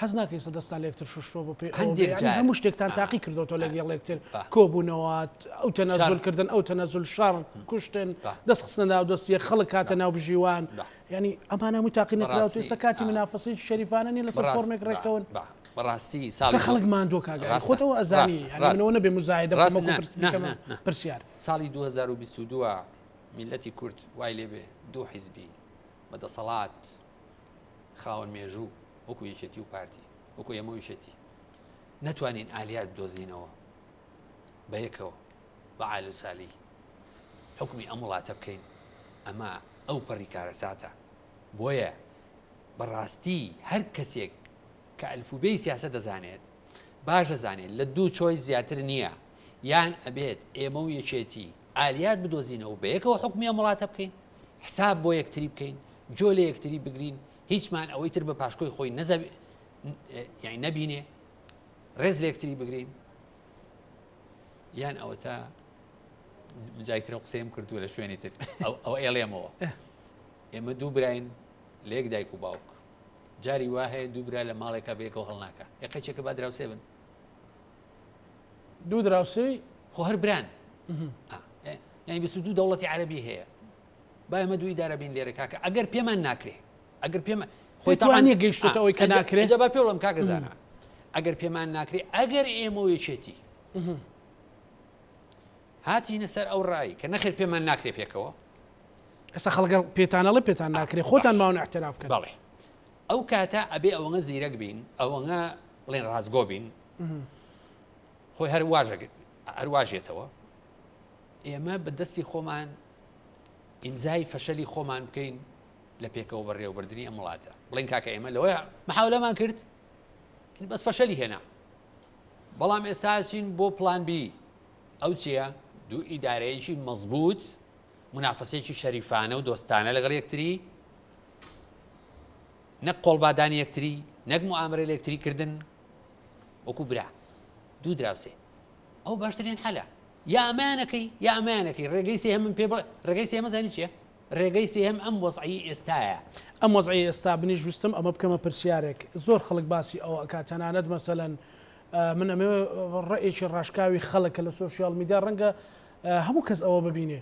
حەز ناکەی سە دەستان لە یەکتر شوشتووە بۆ پێی هەندێک جار هەموو شتێکتان تاقی کردوەوە لەگەڵ یەکتر کۆبوونەوە ئەو تەنەزول کردن ئەو تەنەزول شەڕ کوشتن دەست خستنە ناو دەست یەک خەڵک کاتە ناو بژیوان ینی ئەمانە هەمووی تاقی نەکراوە ئێستا کاتی منافەسەی شەریفانە نیە لەسەر فۆرمێک ڕێککەون بەڕاستی ساڵ خەڵک ماندووە کاک خۆتەوە ئەزانی منەوە نەبێ مزایدە پرسیار ساڵی 2022 میلەتی کورد وای لێبێ دوو حیزبی بە دەسەڵات خاوەن مێژوو وەکو یەکێتی و پارتی وەکو ئێمە و یەکێتی نەتوانین ئالیات بدۆزینەوە بەیەکەوە بە عال و سالی حکومی ئەم وڵاتە بکەین ئەمە ئەو پەڕی کارەساتە بۆیە بەڕاستی هەر کەسێک کە ئەلفوبێی سیاسە دەزانێت باش دەزانێت لە دوو چۆی زیاتر نییە یان ئەبێت ئێمە و یەکێتی ئالیات بدۆزینەوە بەیەکەوە حکومی ئەم وڵاتە بکەین حساب بۆ یەکتری بکەین جۆ لە یەکتری بگرین هیچمان ئەوەی تر بە پاشکۆی خۆی نەزە یعنی نەبینێ ڕێز لە یەکتری بگرین. یان ئەوەتا جایترە قسەیم کردووە لە شوێنی تر ئەو ئێڵێمەوە ئێمە دوو براین لە یەک دایک و باوک جاری وا هەیە دوو برا لە ماڵێکا بەیەکەوە هەڵناکا ئێ قەیچێکە با دراوسێ بن. دوو دراوسێی؟ خۆ هەر بران. یعنی 22 دەوڵەتی عەرەبی هەیە با ئێمە دوو ئیدارە بین لێرە کاکە ئەگەر پێمان ناکرێ ئەگەر پێمان خۆی تاوانە گەیشتێتە ئەوەی کە ناکرێ جا با پێ بڵێم کاکە زانا ئەگەر پێمان ناکرێ ئەگەر ئێمە و یەکێتی هاتینە سەر ئەو ڕای کە نەخێر پێمان ناکرێ پێکەوە ئێستا خەڵک پێتان ئەڵێ پێتان ناکرێ خۆتان ماون اعتراف کەن. بەڵێ ئەو کاتە ئەبێ ئەوەنە زیرەک بین ئەوەنە بڵێن ڕاستگۆ بین خۆی هەر واژە هەر واژێتەوە ئێمە بە دەستی خۆمان ئیمزای فەشەلی خۆمان بکەین لە پێکەوە بەڕێوەبردننی ئەم وڵاتە بڵێن کاکە ئێمە لەوەی محاولەمان کرد بەس فەشەلی هێنا بەڵام ئێستا چین بۆ plan B ئەو چییە دوو ئیدارەیەکی مەزبوط مونافەسەیەکی شەریفانە و دۆستانە لەگەڵ یەکتری، نەک قۆڵبادانی یەکتری، نەک موئامەرە لە یەکتری کردن، وەکو برا، دوو دراوسێ. ئەو باشترین حەلە. یا ئەمەیانەکەی یا ئەمەیانەکەی ڕێگەی سێهەم من پێ بڵێ ڕێگەی سێهەمە زانی چییە؟ ڕێگەی سێهەم ئەم وەزعی ئێستایە. ئەم وەزعی ئێستا منیش ویستم ئەمە بکەمە پرسیارێک زۆر خەڵک باسی ئەوە ئەکات تەنانەت مەسەلەن من ئەمەوێ ڕەئێکی ڕاشکاوی خەڵک کە لە سۆشیال میدیا ڕەنگە هەموو کەس ئەوە ببینێ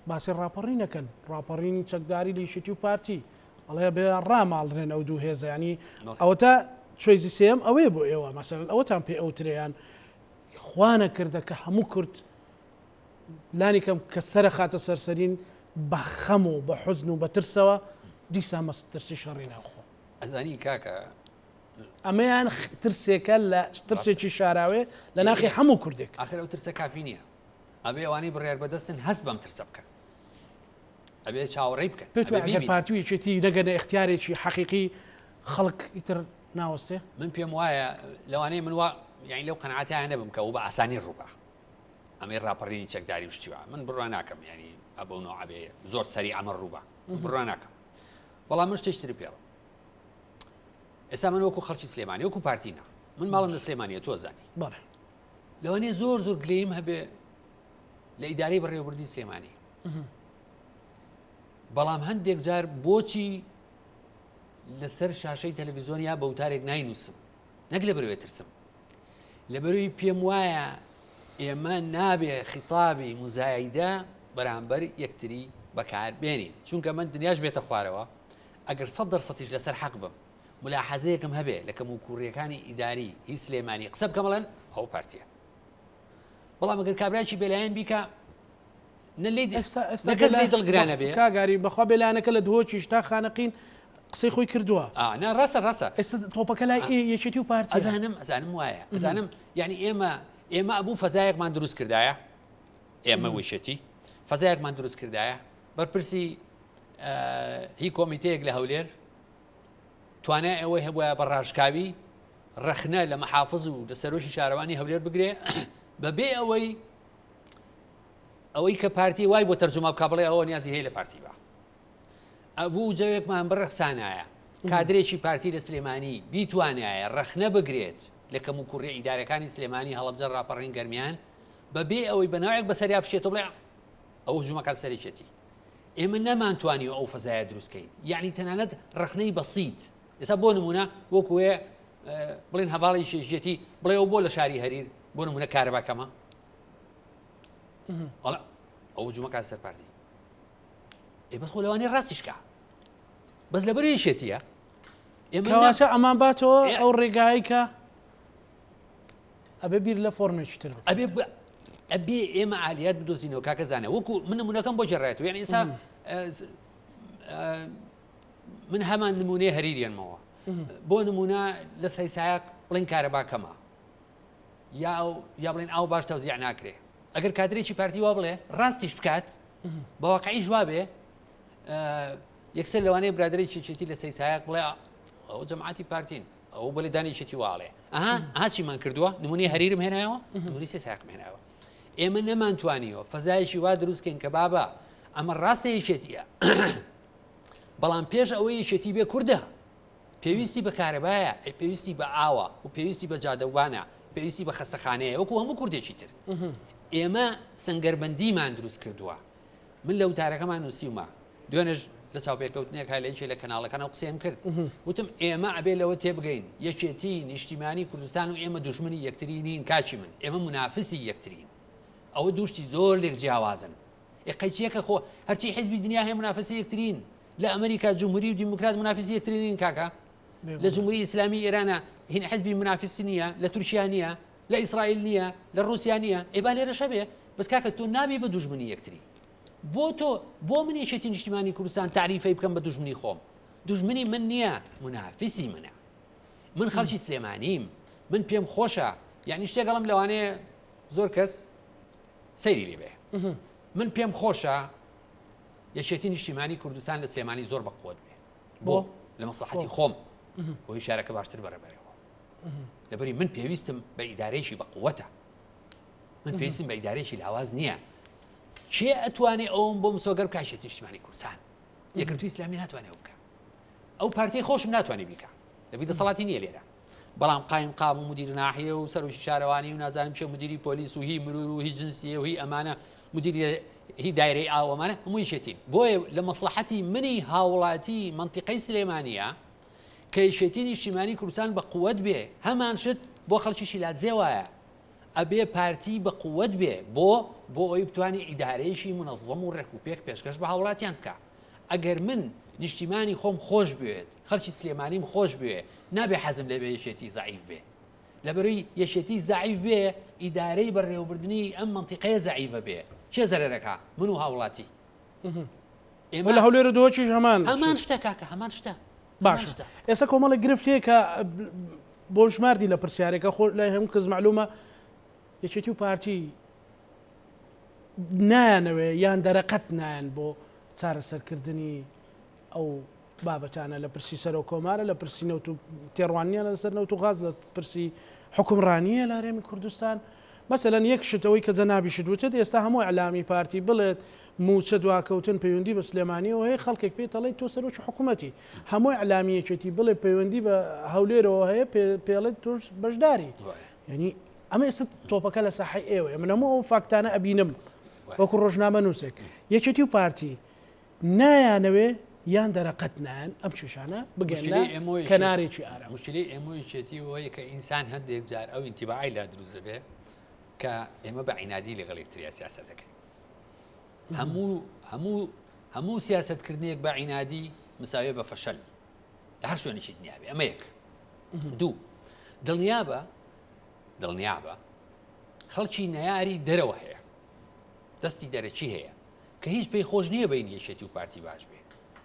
باسی ڕاپەڕین ئەکەن ڕاپەڕینی چەکداری لە یەکێتی و پارتی ئەڵێ بێ ڕاماڵرێن ئەو دوو هێزە ینی ئەوەتا choice ی سێم ئەوەیە بۆ ئێوە مەسەلەن ئەوەتان پێ ئەوترێیان خوانە کردە کە هەموو کورد لانی کەم کە سەرە خاتە سەرسەرین بە خەم و بە حزن و بە ترسەوە دیسان مەست ترسی شەڕی ناوخۆ. ئەزانی کاکە ئەمەیان ترسێکە لە ترسێکی شاراوێ لە ناخی هەموو کوردێک. ئاخر ئەو ترسە کافی نییە. ئەبێ ئەوانەی بڕیار بەدەستن هەست بەم ترسە بکەن. ئەبێ چاوەڕێی بکەن. پێت وایە ئەگەر پارتی و یەکێتی نەگەنە ئیختیارێکی حەقیقی خەڵک ئیتر ناوەستێ؟ من پێم وایە لەوانەیە من وا یانی لەو قەناعەتایان نەبم کە ئەو بە ئاسانی ڕووبا. ئەمەی ڕاپەڕینی چەکداری و شتی وا من بڕوا ناکەم یانی ئەبەو نەوعە بێ زۆر سەریع ئەمە ڕووبا. بڕوا ناکەم. بەڵام من شتێکی تر پێڵم. ئێستا من وەکو خەڵکی سلێمانی وەکو پارتی نا من ماڵم لە سلێمانیە تۆ زانی بەڵێ لەوانەیە زۆر زۆر گلەییم هەبێ لە ئیدارەی بەڕێوەبردنی سلێمانی بەڵام هەندێک جار بۆچی لەسەر شاشەی تەلەڤیزیۆن یا بە وتارێک ناینووسم نەک لە بەروێ ترسم لە بەروی پێم وایە ئێمە نابێ خیتابی مزایدە بەرامبەر یەکتری بەکار بێنین چونکە من دنیاش بێتە خوارەوە ئەگەر سەد دەرسەتیش لەسەر حەق بم مولاحەزەیەکم هەبێ لە کەموکووڕیەکانی ئیداری هی سلێمانی قسە بکەم ئەڵێن ئەوە پارتیە بەڵام ئەگەر کابرایکی بێلایەن بیکا نە لێی ئێستا ئێستا نە کەس لێی دڵگران نەبێ کاک ئاری بەخوا بێلایەنەکە لە دهۆکیش تا خانەقین قسەی خۆی کردووە ئا نا ڕاستە ڕاستە ئێستا تۆپەکە لای ئێ یەکێتی و پارتیە ئەزانم ئەزانم وایە ئەزانم یعنی ئێمە ئێمە ئەبوو فەزایەکمان دروست کردایە ئێمە وشێتی فەزایەکمان دروست کردایە بەرپرسی هی کۆمیتەیەک لە هەولێر توانای ئەوەی هەبووە بە ڕاشکاوی ڕەخنە لە محافز و لە سەرۆکی شارەوانی هەولێر بگرێ بەبێ ئەوەی ئەوەی کە پارتی وای بۆ تەرجومە بکە بڵێ ئەوە نیازی هەیە لە پارتی بە ئەبوو جەوێکمان بڕەخسانایە کادرێکی پارتی لە سلێمانی بیتوانایە ڕەخنە بگرێت لە کەم و کوڕی ئیدارەکانی سلێمانی هەڵەبجە ڕاپەڕین گەرمیان بەبێ ئەوەی بەناوێک بەسەریا بشێتەوە بڵێ ئەو هجومەکان سەرێکێتی ئێمە نەمانتوانیوە ئەو فەزایە دروست کەین یعنی تەنانەت ڕەخنەی بەسیت ئێستا بۆ نمونە وەکوێ بڵێن هەواڵی شێژێتی بڵێ ئەو بۆ لە شاری هەریر بۆ نمونە کارەبا کەمە ئەو جومەکان سەر پارتی ئێ بەس خۆ لەوانەیە ڕاستیشکە بەس لەبەر یەکێتیە ئێمە ئەمان باتەوە ئەو ڕێگای کە ئەبێ بیر لە فۆرمێکی تر ئەبێ ئەبێ ئێمە ئالیات بدۆزینەوە کاکە زانە وەکو من نمونەکەم بۆ جێڕێت یعنی ئێستا من هەمان نمونەی هەریریانمەوە بۆ نمونە لە سەیسایق بڵین کارەبا کەمە یا یا بڵێن ئاو باش تەوزیع ناکرێ ئەگەر کادرێکی پارتی وا بڵێ ڕاستیش بکات بە واقعیش وابێ یەکسەر لەوانەیە برادێکی چێتی لە سەیسایق بڵێ ئەو جەماعەتی پارتین ئەو بەلی دانیشتی واڵێ ئەها ئەها چیمان کردووە نمونەی هەریرم هێنایەوە نمونەی سێ ساقم هێنایەوە ئێمە نەمانتوانیوە فەزایەکی وا دروستکەین کە بابا ئەمە ڕاستە یەکێتیە بەڵام پێش ئەوەی یەکێتی بێ کوردە پێویستی بە کارەبایە پێویستی بە ئاوە و پێویستی بە جادەوانە. پێویستی بە خەستەخانەیە وەکو هەموو کوردێکی تر. ئێمە سەنگەربەندیمان دروست کردووە. من لە وتارەکەمان نووسیومە دوێنێش لە چاوپێکەوتنێک لە یەکێ لە کەناڵەکان ئەو قسەیەم کرد وتم ئێمە ئەبێ لەوە تێبگەین یەکێتی نیشتیمانی کوردستان و ئێمە دوژمنی یەکتری نین کاکی من ئێمە منافسی یەکترین ئەوە دووشتی زۆر لێک جیاوازن قەیچیەکە خۆ هەرچی حزبی دنیا هەیە منافسی یەکترین لە ئەمریکا جمهوری و دیموکرات منافسی یەکترین کاکە لە جمهوری ئیسلامی ئێرانە هین حزبی منافسی نییە لە تورکیا نییە لە ئیسرائیل نییە لە رووسیا نییە ئێ با لێرەشە بێ بەس کاکە تۆ نابی بە دوژمنی یەکتری بۆ تۆ بۆ من یەکێتی نیشتیمانی کوردستان تاریفەی بکەم بە دوژمنی خۆم دوژمنی من نییە منافسی منە من خەڵکی سلێمانیم من پێم خۆشە یعنی شتێکەڵم لەوانەیە زۆر کەس سەیری لێ بێ من پێم خۆشە یەکێتی نیشتیمانی کوردستان لە سلێمانی زۆر بە قوت بێ بۆ لە مەسلحەتی خۆم بۆی شارەکە باشتر بەڕێبەرەوە لەبەری من پێویستم بە ئیدارەیەکی بە قوتە من پێویستم بە ئیدارەیەکی لاواز نییە کێ ئەتوانێ ئەوم بۆ مسۆگەر بکە یەکێتی نیشتیمانی کوردستان یەکگرتووی ئیسلامی ناتوانێت ئەو بکە ئەو پارتی خۆشم ناتوانێت بیکە دەبی دەسەڵاتی نییە لێرە بەڵام قایم قام و مدیر ناحیە و سەرۆکی شارەوانی و نازانم چێ مدیری پۆلیس و هی مرور و هی جنسیە و هی ئەمانە مدیری هی دایرەی ئاوەمانە هەموو یەکێتین بۆیە لە مەسلحەتی منی هاوڵاتی منتیقەی سلێمانیە کە یەکێتی نیشتیمانی کوردستان بە قوت بێ هەمان شت بۆ خەڵکی شیلادزێ وایە ئەبێ پارتی بە قوت بێ بۆ بۆ ئەوی بتوانێ ئیدارەیەکی منەزەم و ڕێک و پێک پێشکەش بە هاوڵاتیان بکا ئەگەر من نیشتیمانی خۆم خۆش بوێت خەڵکی سلێمانیم خۆش بوێ نابێ حەزم لێ بێ یەکێتی زەعیف بێ لەبەرەی یەکێتی زەعیف بێ ئیدارەی بەڕێوەبردنی ئەم مەنتیقەیە زەعیفە بێ کێ زەرەرەکا من و هاوڵاتی ئێمە لە هەولێر و دهۆکیش هەمان هەمان شتە کاکە هەمان شتە باشە ئێستا کۆمەڵێک گرفت هەیە کە بۆ ژماردی لە پرسیارێکە خۆ لای هەموو کەس معلومە یەکێتی و پارتی نایانەوێ یان دەرەقەت نایەن بۆ چارەسەرکردنی ئەو بابەتانە لە پرسی سەرۆک کۆمارە لە پرسی نەوت و تێڕوانینیان لەسەر نەوت و غاز لە پرسی حکومڕانیە لە هەرێمی کوردستان مەسەلەن یەک شت ئەوەی کە جەنابیشت وتت ئێستا هەموو ئیعلامی پارتی بڵێت مووچە دواکەوتن پەیوەندی بە سلێمانیەوە هەیە خەڵکێک پێت ئەڵێت تۆ سەرۆکی حکوومەتی هەموو ئیعلامی یەکێتی بڵێ پەیوەندی بە هەولێرەوە هەیە پێڵێت تۆش بەشداری یعنی ئەمە ئێستا تۆپەکە لە ساحەی ئێوەیە من هەموو ئەو فاکتانە ئەبینم وەکو ڕۆژنامە نووسێک یەکێتی و پارتی نایانەوێ یان دەرەقەت نایەن ئەم کێشانە بگەنە کەنارێکی ئارام. مشکلەی ئێمە و یەکێتی ئەوەیە کە ئینسان هەندێک جار ئەو ئینتیباعی لا دروست دەبێ کە ئێمە بە عینادی لەگەڵ یەکتریا سیاسەت دەکەین. هەموو هەموو هەموو سیاسەتکردنێک بە عینادی مساویە بە فەشەل لە هەر شوێنێکی دنیا بێ ئەمە یەک دوو دڵنیابە دڵنیابە خەڵکی نەیاری دەرەوە هەیە دەستی دەرەکی هەیە کە هیچ پێی خۆش نییە بەینی یەکێتی و پارتی باش بێ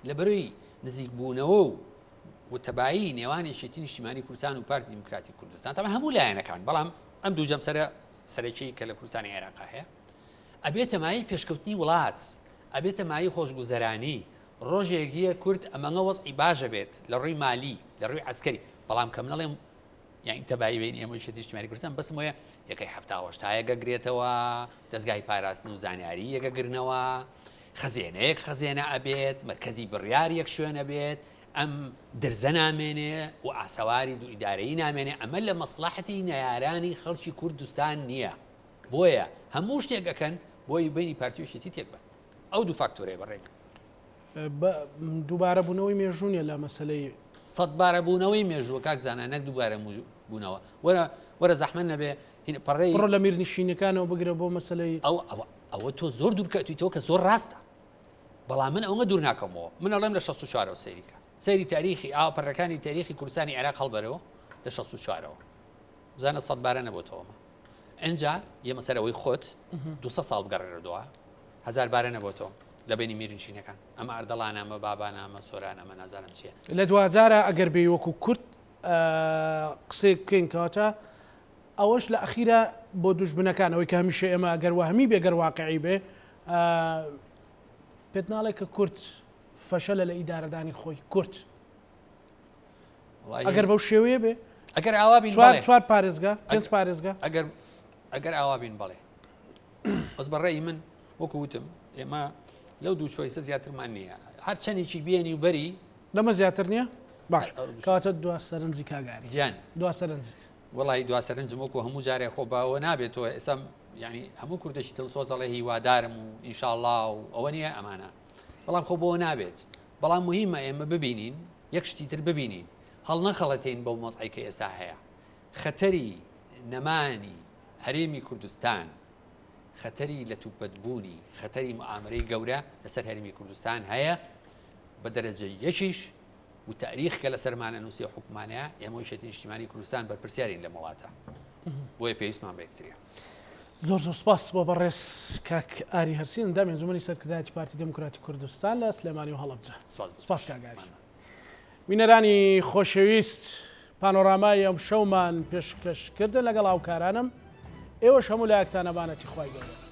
لەبەرەی نزیکبوونەوە و و تەبایی نێوان یەکێتی نیشتیمانی کوردستان و پارتی دیموکراتی کوردستان تەبعەن هەموو لایەنەکان بەڵام ئەم دوو جەمسەرە سەرەکی کە لە کوردستانی عێراق هەیە ئەبێتە مایەی پێشکەوتنی وڵات ئەبێتە مایەی خۆشگوزەرانی ڕۆژێک هەیە کورد ئەمەنگە وەزعی باشە بێت لە ڕووی مالی لە ڕووی عسکەری بەڵام کەم نەڵێم یانی تەبایی بین ئێمە یەکێتی نیشتیمانی کوردستان بەسم وەیە یەکەی حەفتا و هەشتایەک ئەگرێتەوە دەزگای پاراستن و زانیاری یەکەگرنەوە خەزێنەیەک خەزێنە ئەبێت مرکزی بڕیار یەک شوێن ئەبێت ئەم درزە نامێنێ و ئاسەواری دوو ئیدارەیی نامێنێ ئەمە لە مەسڵەحەتی نەیارانی خەڵکی کوردستان نییە بۆیە هەموو شتێک ئەکەن بۆی بینی پارتی و یەکێتی تێک بەن ئەو دوو فاکتۆرەیە بەڕێ دووبارە بوونەوەی مێژوو نیە لە مەسەلەی. سەدبارە بوونەوەی مێژووە کاک زانا نەک دووبارە بوونەوە وەرە وەرە زەحمەت نەبێ هین پەڕەی. بڕۆ لە میرنشینەکانەوە بگرە بۆ مەسەلەی. ئەو ئەوە ئەوە تۆ زۆر دوور کەوتیتەوە کە زۆر ڕاستە بەڵام من ئەوەنە دوور ناکەمەوە من ئەڵێم لە 64ەوە سەیری کە سەیری تاریخی ئاو پەڕەکانی تاریخی کوردستانی عێراق هەڵبەرەوە لە 64ەوە بزانە سەدبارە نەبۆتەوەمە ئەجا یەمە سەرەوەی خۆت 200 ساڵ بگەڕێرەوە هەزار بارە نەبۆتەوە لە بەینی میرنشینەکان ئەمە ئەردەڵانە ئەمە بابانە ئەمە سۆرانە ئەمە نازانم چیە. لە دواجارا ئەگەر بێی وەکو کورد قسەیەک بکەین کەواتە ئەوەش لە ئەخیرا بۆ دوژمنەکان ئەوەی کە هەمیشە ئێمە ئەگەر وەهمی بێ گەر واقعی بێ پێت ناڵێ کە کورد فەشەلە لە ئیدارەدانی خۆی کورد ئەگەر بەو شێوەیە بێ ئەگەر ئاوا بین چوار پارێزگا پێنج پارێزگا ئەگەر ئەگەر ئاوا بین بەڵێ بەس بە ڕێی من وەکو وتم ئێمە لەو دوو چۆیسە زیاترمان نییە هەر چەندێکی بێنی و بەری لەمە زیاتر نییە باش کاتە دوا سەرنجی کاگاری گیان دوا سەرنجت. وەڵی دوا سەرنجم وەکو هەموو جارێ خۆ باوە نابێت تۆ ئێستا ینی هەموو کوردێکی دڵسۆز ئەڵێ هیوادارم و ئینشاءڵا و ئەوە نییە ئەمانە بەڵام خۆ بۆ نابێت بەڵام مهمە ئێمە ببینین یەک شتی تر ببینین هەڵنەخەڵەتین بەو مەزعی کە ئێستا هەیە خەتەری نەمانی هەرێمی کوردستان خەتەری لە توپەتبوونی خەتەری معامرەی گەورە لەسەر هەرێمی کوردستان هەیە بە دەرەجە یەکیش و تاریخ کە لەسەرمانە نووسی حکومانەیە ئێمە یەکێتی نیشتیمانی کوردستان بەرپرسیارین لەم وڵاتە بۆیە پێویستمان بە یەکتریە. زۆر زۆر سپاس بۆ بەڕێز کاک ئاری هەرسین ئەندامی ئەنجومەنی سەرکردایەتی پارتی دێموکراتی کوردستان لە سلێمانی و هەڵەبجە. سپاس کاک ئاری. بینەرانی خۆشەویست پانۆرامای ئەمشەومان پێشکەش کردن لەگەڵ هاوکارانم ئێوەش هەموو لایەکتان ئەمانەتی خوای گەورە.